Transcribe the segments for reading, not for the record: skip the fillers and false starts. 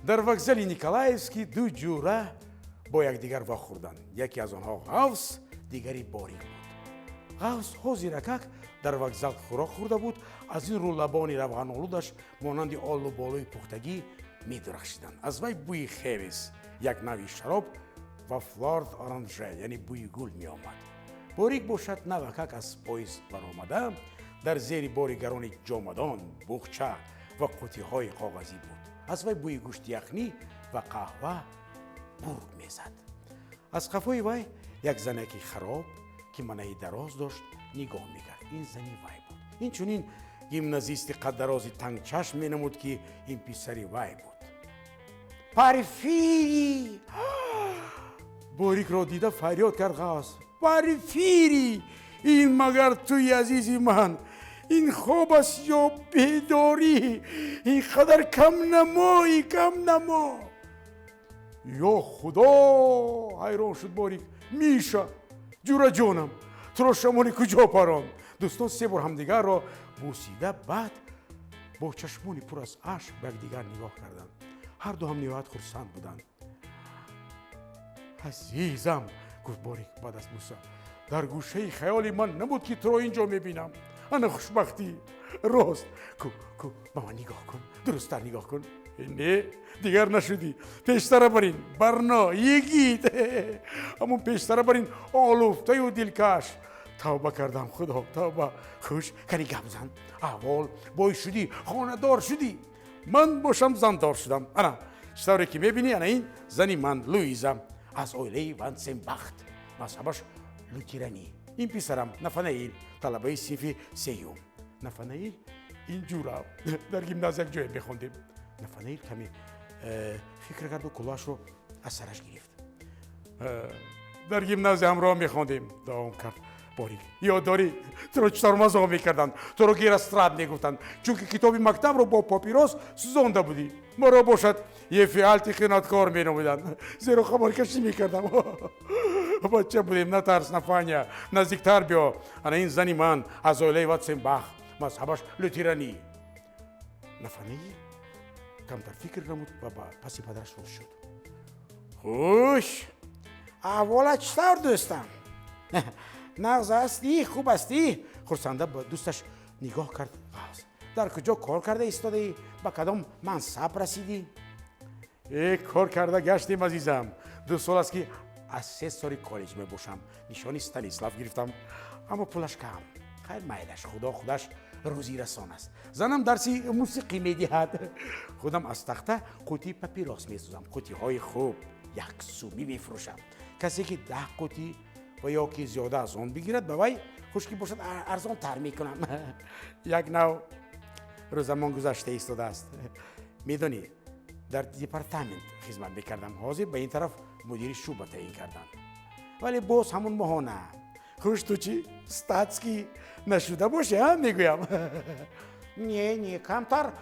Дар вокзали Николаевский ду ҷура бо якдигар вохӯрданд. Яке аз онҳо Ғавс, дигари Борик буд. Ғавс ҳозиракак дар вокзал хӯрок хӯрда буд, аз ин рӯ лабони равғанолудаш монанди олу болои пухтагӣ медурахшиданд. Аз вай бӯи херес, як навъи шароб, ва флёр д'оранже, яъне бӯи гул, меомад. Борик бошад, навакак аз поезд баромада, дар зери бори гарони ҷомадон, буғча ва қуттиҳои коғазӣ буд. Аз вай бӯи гӯшти яхнӣ ва қаҳва бург мезад. Аз қафои вай як занаки хароб, ки манаи дароз дошт, нигоҳ мекард. Ин зани вай буд. Инчунин гимназисти қаддарози тангчашм менамуд, ки ин писари вай буд. Парфирий! Борикро дида, фарёд кард Ғавс: «Парфирий, ин магар туи, азизи ман? Ин хоб аст ё бедорӣ? Ин қадар камнамоӣ, камнамо!» «Ё Худо!» — ҳайрон шуд Борик. «Миша, ҷураҷонам, туро шамоли куҷо паронд?» Дӯстон се бор ҳамдигарро бусида, баъд бо чашмони пур аз ашк ба якдигар нигоҳ карданд. Ҳарду ҳам ниҳоят хурсанд буданд. «Азизам», — гуфт Борик баъд аз буса, «дар гӯшаи хаёли ман набуд, ки туро ин ҷо мебинам. Ана хушбахтӣ! Рост ку, ку, ба ман нигоҳ кун, дурусттар нигоҳ кун. Не, дигар нашудӣ. Пештара барин барно йигит, ҳамон пештара барин олуфтаю дилкаш. Тавба кардам, Худо, тавба. Хуш, кани гап зан, аҳвол? Бой шудӣ, хонадор шудӣ. Ман бошам, зандор шудам. Ана чӣ тавре ки мебинӣ, ана ин зани ман, Луиза, аз оилаи Вансенбахт, мазҳабаш лутеранӣ. Ин писарам Нафанаил, талабаи синфи сеюм. Нафанаил, ин ҷура, дар гимназия як ҷое мехондем». Нафанаил каме фикр карду кулоҳашро аз сараш гирифт. «Дар гимназия ҳамроҳ мехондем», — давом кард Борик. «Ёд дорӣ, туро чӣ тавр мазоқ мекарданд? Туро Герострат мегуфтанд, чунки китоби мактабро бо попирос сӯзонда будӣ. Маро бошад Ефиалти хиёнаткор меномиданд, зеро хабаркашӣ мекардам. Бача будем. Натарс, Нафаня, наздиктар биё. Ана ин зани ман, аз оилаи Ватсенбах, мазҳабаш лютеранӣ». Нафанаил камтар фикр намуд ва ба паси падараш рост шуд. Хуш, аҳволат чӣ тавр, дӯстам? Нағз ҳастӣ, хуб ҳастӣ? Хурсанда ба дӯсташ нигоҳ кард Ғавс. Дар куҷо кор карда истодаӣ? Ба кадом мансаб расидӣ? Э, кор карда гаштем, азизам. 2 сол аст, ки асессори коллеҷ мебошам. Нишони Станислав гирифтам, аммо пулаш кам. Хайр, майлаш, Худо худаш рӯзирасон аст. Занам дарси мусиқӣ медиҳад. Худам аз тахта қутии папирос месозам. Қутиҳои хуб 1 сумӣ мефурӯшам. Касе ки 10 қутӣ ва ё ки зиёда аз он бигирад, ба вай хушкӣ бошад, арзонтар мекунам. Як нав рӯзамон гузашта истодааст. Медонӣ, дар департамент хизмат мекардам, ҳозир ба ин тараф мудири шӯъба таъин карданд, вале боз ҳамон моҳона. Хуш, ту чӣ, статский нашуда бошӣ, а мегӯям? Не, не, камтар,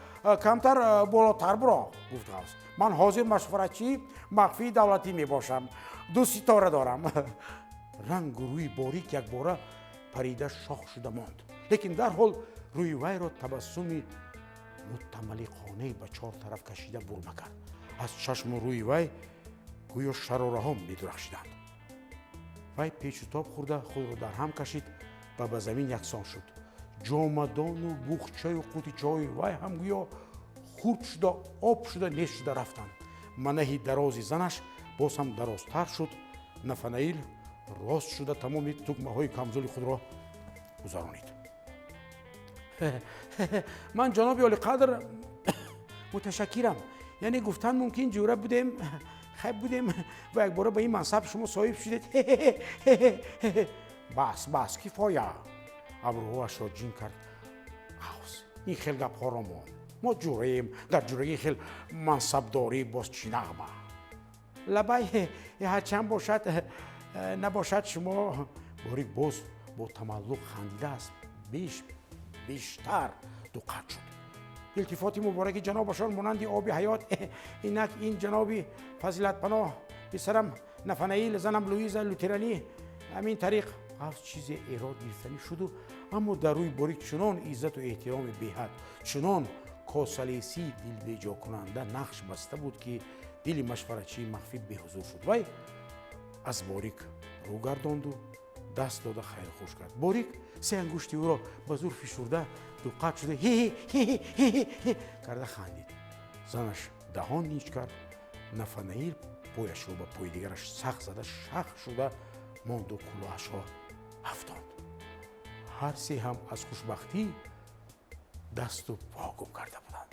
камтар болотар буро, гуфт Ғавс. Ман ҳозир машваратчии махфии давлатӣ мебошам, ду ситора дорам. Рангу рӯи Борик якбора парида шох шуда монд, лекин дарҳол рӯи вайро табассуми мутамаллиқонае ба чор тараф кашида бурма кард. Аз чашму рӯи вай гӯё шарораҳо медурахшиданд. Вай печутоб хӯрда, худро дар ҳам кашид ва ба замин яксон шуд. Ҷомадону буғчаю қутичаҳои вай ҳам гӯё хурд шуда, об шуда, нест шуда рафтанд. Манаҳи дарози занаш боз ҳам дарозтар шуд. Нафанаил рост шуда, тамоми тугмаҳои камзули худро гузаронид. Ман, ҷаноби олиқадр, муташаккирам. Яъне гуфтан мумкин, ҷура будем, хайб будем ва якбора ба ин мансаб шумо соҳиб шудед. Бас, бас, кифоя! — абрӯҳоашро ҷим кард Ғавс. Ин хел гапҳоро мон. Мо ҷураем, дар ҷурагӣ хел мансабдорӣ боз чӣ нағма? Лабай, ҳарчанд бошад, набошад, шумо Борик боз бо тамаллуқ хандидааст, беш бештар дуқат шуд. Илтифоти мубораки ҷанобашон монанди оби ҳаёт. Инак, ин ҷаноби фазилатпаноҳ, писарам Нафанаил, занам Луиза, лютеранӣ. Ҳамин тариқ. Ғавс чизе эрод гирифтанӣ шуду, аммо дар рӯи Борик чунон иззату эҳтироми беҳад, чунон Косалесии дилбеҷокунанда нақш баста буд, ки дили машваратчии махфӣ беҳузур шуд. Вай аз Борик рӯ гардонду даст дода хайрхуш кард. Борик се ангушти ӯро ба зур фишурда, дуқат шуда ҳи карда хандид. Занаш даҳон нич кард. Нафанаил пояшро ба пои дигараш сахт зада, шах шуда монду кулоҳашро афтонд. Ҳар се ҳам аз хушбахтӣ дасту по гум карда буданд.